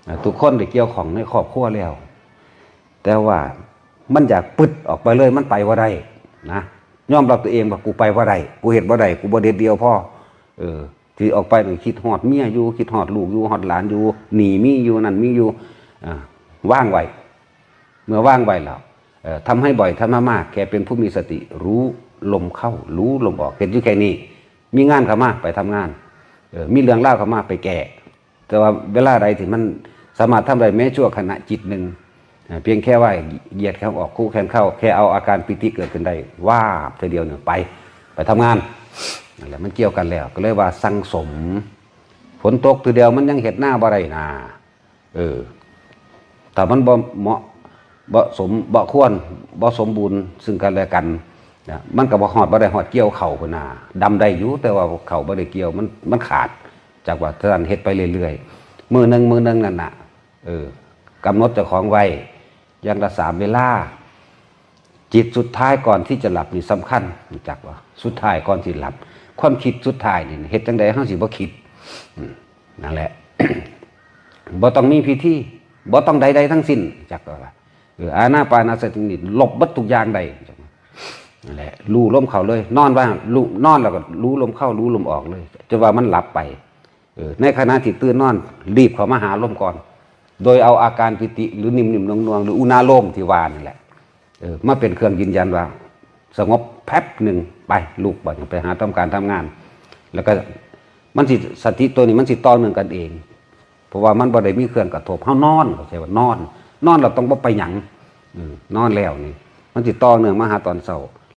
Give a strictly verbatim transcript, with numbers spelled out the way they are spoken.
อ่า ทุกคนได้เกี่ยวข้องในครอบครัวแล้ว แต่ว่ามันอยากปึดออกไปเลย มันไปบ่ได้นะ ยอมรับตัวเองว่ากูไปบ่ได้ กูเฮ็ดบ่ได้ กูบ่เด็ดเดี่ยวพอ เออ ที่ออกไปนี่คิดฮอดเมียอยู่ คิดฮอดลูกอยู่ ฮอดหลานอยู่ หนี้มีอยู่ นั่นมีอยู่ อ่า วางไว้ เมื่อวางไว้แล้ว เอ่อ ทำให้บ่อย ทำมากๆ แค่เป็นผู้มีสติ รู้ลมเข้า รู้ลมออก เฮ็ดอยู่แค่นี้ มีงานเข้ามา ไปทำงาน เออ มีเรื่องราวเข้ามา ไปแก้ แต่ว่าเวลาใดที่มันสามารถทำได้แม้ชั่วขณะจิตหนึ่ง อ่า เพียงแค่ว่าเหยียดแขนออก คู่แขนเข้า แค่เอาอาการปีติเกิดขึ้นได้ วาบ ทีเดียวเนี่ยไป ไปทำงาน นั่นแหละ มันเกี่ยวกันแล้ว ก็เลยว่าสั่งสม ฝนตกทีเดียวมันยังเฮ็ดนาบ่ได้นา เออ ถ้ามันบ่เหมาะ บ่สม บ่ควร บ่สมบูรณ์ซึ่งกันและกันนะ มันก็บ่ฮอด บ่ได้ฮอดเกี่ยวเข้าพุ้นนา ดำได้อยู่ แต่ว่าเข้าบ่ได้เกี่ยว มัน มันขาด จากว่าท่านเฮ็ดไปเรื่อยๆ มื้อหนึ่ง มื้อหนึ่งนั่นน่ะ เออ กำหนดเจ้าของไว้ อย่างละสามเวลา จิตสุดท้ายก่อนที่จะหลับนี่สำคัญ รู้จักบ่ สุดท้ายก่อนที่หลับ ความคิดสุดท้ายนี่เฮ็ดจั่งใดเฮาสิบ่คิด อืม นั่นแหละ บ่ต้องมีพิธี บ่ต้องใดๆทั้งสิ้น จักว่า เออ อานาปานสตินี่ลบเบิดทุกอย่างได้ นั่นแหละ รู้ลมเข้าเลย นอนว่า รู้ นอนแล้วก็รู้ลมเข้า รู้ลมออกเลย จนว่ามันหลับไป เออ ในขณะที่ตื่นนอน รีบเข้ามาหาลมก่อน โดยเอาอาการปีติ หรือนิ่มๆ นวลๆ หรืออุณาโลมที่ว่านั่นแหละ เออ มาเป็นเครื่องยืนยันว่า สงบแป๊บหนึ่ง ไป ลุก บัดนี้ไปหาทำการทำงาน แล้วก็มันสิ สติตัวนี้มันสิต่อเนื่องกันเอง เพราะว่ามันบ่ได้มีเครื่องกระทบ เฮานอน เข้าใจว่านอน นอนเราต้องบ่ไปหยัง อืม นอนแล้วนี่ มันสิต่อเนื่องมาหาตอนเช้า